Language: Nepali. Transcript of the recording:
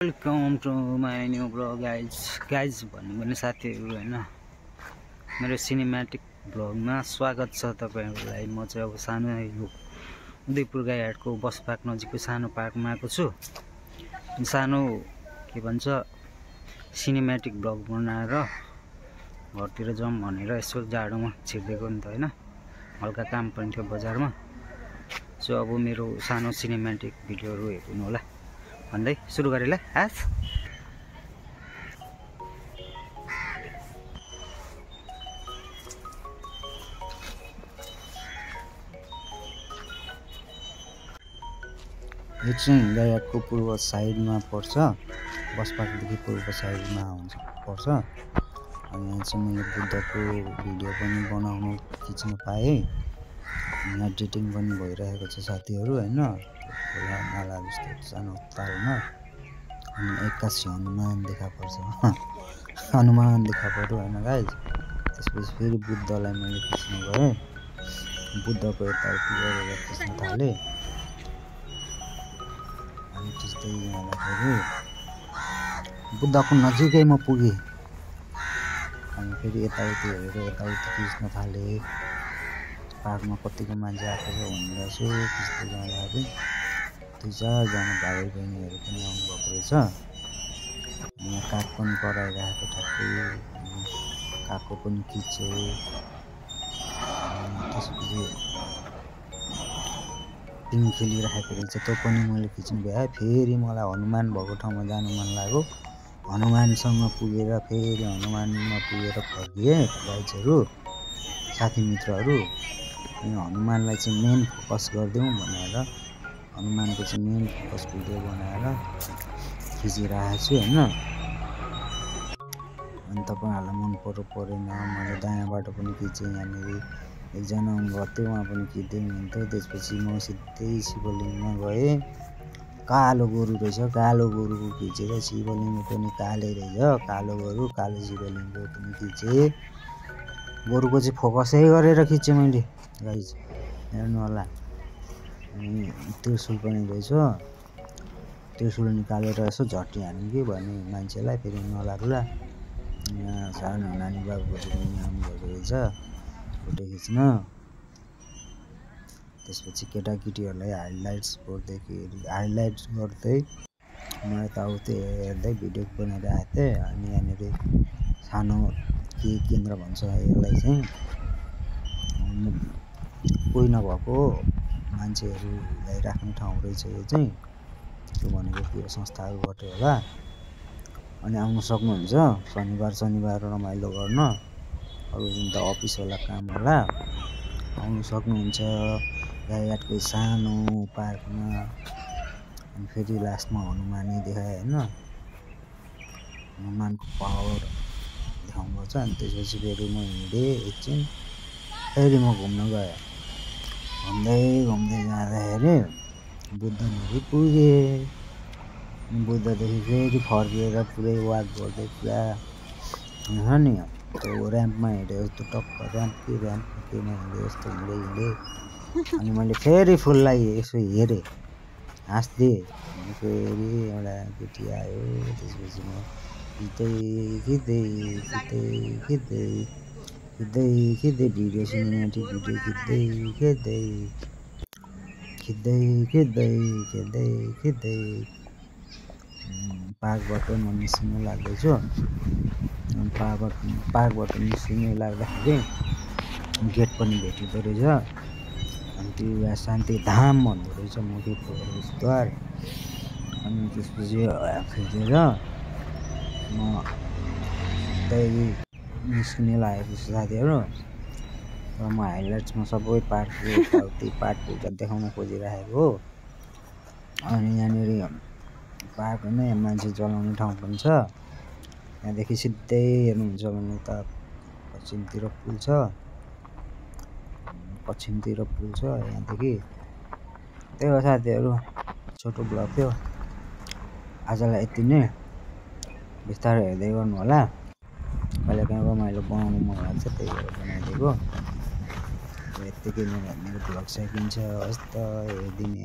Welcome to my new blog guys भन्नु भने साथीहरू हैन मेरो सिनेमेटिक ब्लगमा स्वागत छ तपाईहरुलाई। म चाहिँ अब सानो उदयपुर गाईहाटको बस पार्क नजिकको सानो पार्कमा आएको छु। सानो के भन्छ सिनेमेटिक ब्लग बनाएर घरतिर जाउँ भनेर यसो जाडोमा छिर्देको नि त हैन, हल्का काम पनि थियो बजारमा। सो अब मेरो सानो सिनेमेटिक भिडियोहरु हेर्नु होला भन्दै सुरु गरेला आज। यो चाहिँ गाईहाटको पूर्व साइडमा पर्छ, बस पार्कदेखि पूर्व साइडमा पर्छ। अनि यहाँ चाहिँ मैले बुद्धको भिडियो पनि बनाउनु खिच्न पाएँ। एडिटिङ पनि भइरहेको छ साथीहरू हैन, खोला नाला जस्तो सानो तालमा। अनि एक्कासी हनुमान देखा पर्छ हनुमान देखा पर्यो हैन गाइज। त्यसपछि फेरि बुद्धलाई मैले खिच्न गएँ, बुद्धको यताउति गरेर खिच्न थालेँ। अनि खिच्दै जाँदाखेरि बुद्धको नजिकैमा पुगेँ। अनि फेरि यताउति हेरेर यताउति खिच्न थालेँ। पार्कमा कतिको मान्छे आएको छ भनेर यसो खिच्दै जाँदाखेरि 2-4 जना भाइ बहिनीहरू पनि आउनु भएको रहेछ। यहाँ काग पनि कराइरहेको ठ्याक्कै, कागको पनि खिचेँ। त्यसपछि पिङ खेलिरहेको रहेछ, त्यो पनि मैले खिच्नु भ्याएँ। फेरि मलाई हनुमान भएको ठाउँमा जानु मन लाग्यो। हनुमानसँग पुगेर फेरि हनुमानमा पुगेर फर्किएँ गाइजहरू, साथी मित्रहरू। अनि हनुमानलाई चाहिँ मेन फोकस गरिदिउँ भनेर हनुमानको चाहिँ मेन फोकस भिडियो बनाएर खिचिरहेको छु हैन। अनि तपाईहरुलाई मन परेन, मैले दायाँबाट पनि खिचेँ। यहाँनिर एकजना हुनुभएको थियो, उहाँ पनि खिच्दै हुनुहुन्थ्यो। त्यसपछि म सिधै शिवलिङ्गमा गएँ। कालो गोरु रहेछ, कालो गोरुको खिचेर शिवलिङ्ग पनि कालै रहेछ, कालो गोरु कालो शिवलिङ्ग पनि खिचेँ। गोरुको चाहिँ फोकसै गरेर खिचेँ मैले गाइज, हेर्नु होला। अनि त्रिशूल पनि रहेछ, त्रिशूल निकालेर यसो झट्टी हान्नु कि भन्ने मान्छेलाई फेरि नलाग्ला। यहाँ सानो नानी बाबुहरू पनि आउनुभएको रहेछ फोटो खिच्न। त्यसपछि केटाकेटीहरूलाई हाइलाइट्स गर्दै म यताउति हेर्दै भिडियो बनाइरहेको थिएँ। अनि यहाँनिर सानो के केन्द्र भन्छ यसलाई चाहिँ, कोही नभएको मान्छेहरूलाई राख्ने ठाउँ रहेछ यो चाहिँ। त्यो भनेको के संस्थाहरूबाट होला। अनि आउनु सक्नुहुन्छ शनिबार रमाइलो गर्न। अरू दिन त अफिस होला, काम होला। आउनु सक्नुहुन्छ गाईहाटको सानो पार्कमा। अनि फेरि लास्टमा हनुमानै देखाएँ हैन, हनुमानको पावर देखाउनुपर्छ। अनि त्यसपछि फेरि म हिँडेँ एकछिन, फेरि म घुम्न गएँ। घुम्दै जाँदाखेरि बुद्धदेखि पुगेँ। बुद्धदेखि फेरि फर्किएर पुरै वाक गर्दै पुरा हुन्छ नि त्यो ऱ्याम्पमा हिँडे जस्तो, टक्क ऱ्याम्प केमा हिँडे जस्तो हिँडेँ। अनि मैले फेरि फुललाई यसो हेरेँ, हाँस्दिएँ। अनि फेरि एउटा केटी आयो। त्यसपछि म खिच्दै भिडियो सिनेमेटिक भिडियो खिच्दै पार्कबाट म निस्किन लाग्दैछु। पार्कबाट निस्किन लाग्दाखेरि गेट पनि भेटिँदो रहेछ। अनि त्यो शान्ति धाम भन्दो रहेछ मुखी प्रवेशद्वार। अनि त्यसपछि खिचेर म त्यही निस्किने लागेको छु साथीहरू। र म हाइलाइट्समा सबै पार्कको यताउति पार्टपुर्जा देखाउन खोजिरहेको हो। अनि यहाँनिर पार्कमा मान्छे चलाउने ठाउँ पनि छ। यहाँदेखि सिधै हेर्नुहुन्छ भने उता पश्चिमतिर पुल छ, यहाँदेखि। त्यही हो साथीहरू, छोटो ब्लग थियो आजलाई यति नै। बिस्तारै हेर्दै गर्नु होला, कहिलेकाहीँ रमाइलो बनाउनु मन लाग्छ त्यही भएर बनाइदिएको। यत्तिकै मेरो ब्लग सकिन्छ। हस् त, हेरिदिने